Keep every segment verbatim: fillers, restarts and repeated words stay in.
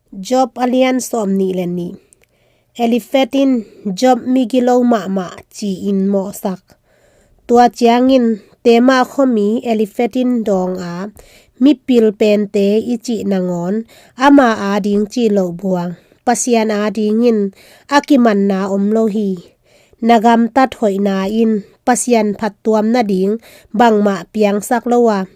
Job a lian sawm nih le nih. Eliphaz in Job migilo mahmah ci-in mawhsak. Tua ciangin Tema khuami Eliphaz in dawng a, mipil pente i cih nangawn, ama ading cih loh buang, Pasian adingin a kimanna om lo hi. Na gamtat hoihna in Pasian phattuam nading bangmah piangsak lo a,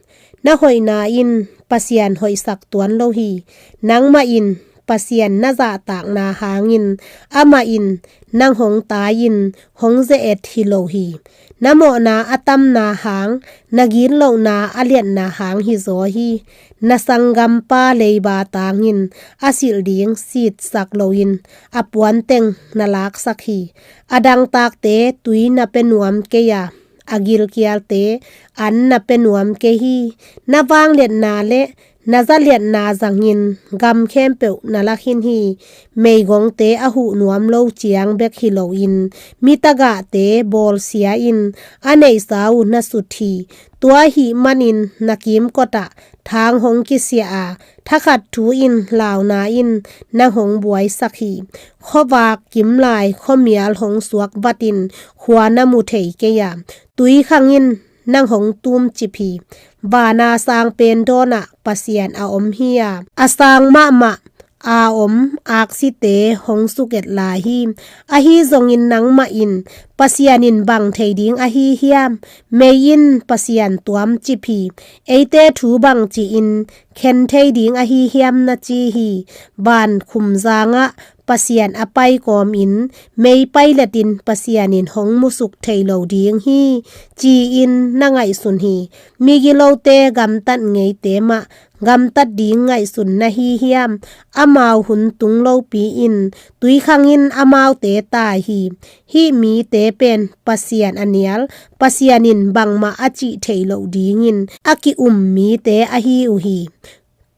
na hoihna in Pasian hoihsak tuan lo hi. Nangmah in Pasian na zahtakna hangin amah in nang hong tai-in hong ze-et hi lo hi. Na mawhna a tamna hang, na gitlohna a liatna hang hizaw hi. Na sanggampa leiba tangin a silh ding sitsak loin a puanteng na laksak hi. A dangtakte tui na pia nuam kei a, a gilkialte an na pia nuam kei hi. Na vangliatna le na zaliatna zangin gam khempeuh na la khin hi. Meigongte a huh nuam lo ciang bek hi loin mi tagahte bawlsia in a neihsa uh na sut hi. Tua ahih manin na kimkotah thang hong kisia a, thakhat thu in launa in nang hong buaisak hi. Khuavak kimlai khuamial hong suak vatin khua na mu thei kei a, tui khang in nang hong tumcip hi. Vana sang pen dawnah Pasian a om hi a, a sang mahmah a om aksite hong suk-et lai hi. Ahi zongin nangmah in Pasian in bang thei ding ahi hiam? Mei in Pasian tuamcip hi. Eite thu bang ci-in khen thei ding ahi hiam na ci hi. Van khumzangah Pasian a pai kawmin mei pailetin Pasian in hong musuk thei lo ding hi, ci-in na ngaihsun hi. Migilote gamtat ngeite mah gamtat ding ngaihsun na hi hiam? Amau hun tung lopi in tui khangin amaute tai hi. Hih mite pen Pasian a nial, Pasian in bangmah a cih theih loh dingin a ki-um mite ahi uh hi.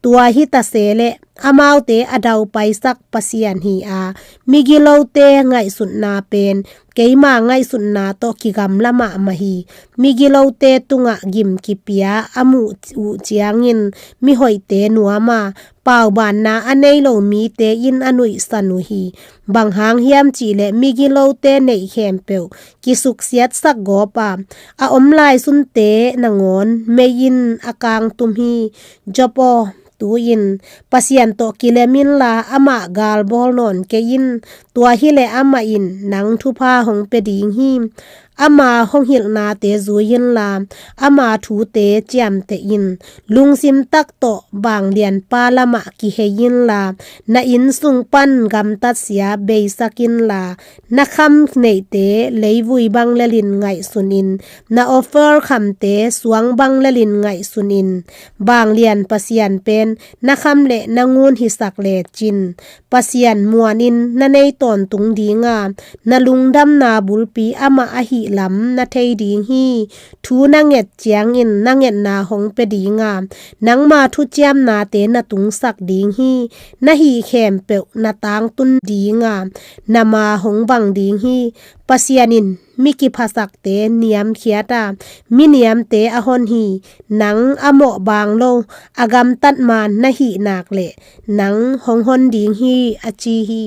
Tua hi ta se leh amaute a daupaisak Pasian hi a, migilote ngaihsutna pen keima ngaihsutna tawh kigamla mahmah hi. Migilote tungah gim kipia a muh uh ciangin mihoihte nuam a, paubanna a nei lo mite in a nuihsan uh hi. Bang hang hiam cihleh migilote neih khempeuh kisuksiatsak gawp a, a om lai sunte nangawn mei in a kangtum hi. Job aw, tu-in Pasian tawh kilem inla amah galbawl nawn kei in. Tua hileh amah in nang thupha hong pia ding hi. Ama hong hilhnate zui inla ama thute ciamteh in. Lungsim tak tawh vanglianpa lamah kihei inla, na inn sung pan gamtatsia beisak inla, na kham neihte leivui bang lelin ngaihsun in, na Ophir khamte suang bang lelin ngaihsun in. Vanglian Pasian pen na kham le na ngun hisak lecin Pasian muanin na nei tawntung ding a, na lungdamna bulpi amah ahih lam na thei ding hi. Thu na nget ciangin na ngetna hong pia ding a, nangma thuciamnate na tungsak ding hi. Na hih khempeuh na tangtun ding a, na ma hong vang ding hi. Pasian in mi kiphasakte niamkhiat a, mi niamte a hon hi. Nang a mawh baang lo, a gamtat man na hih nak leh nang hong hon ding hi, a ci hi.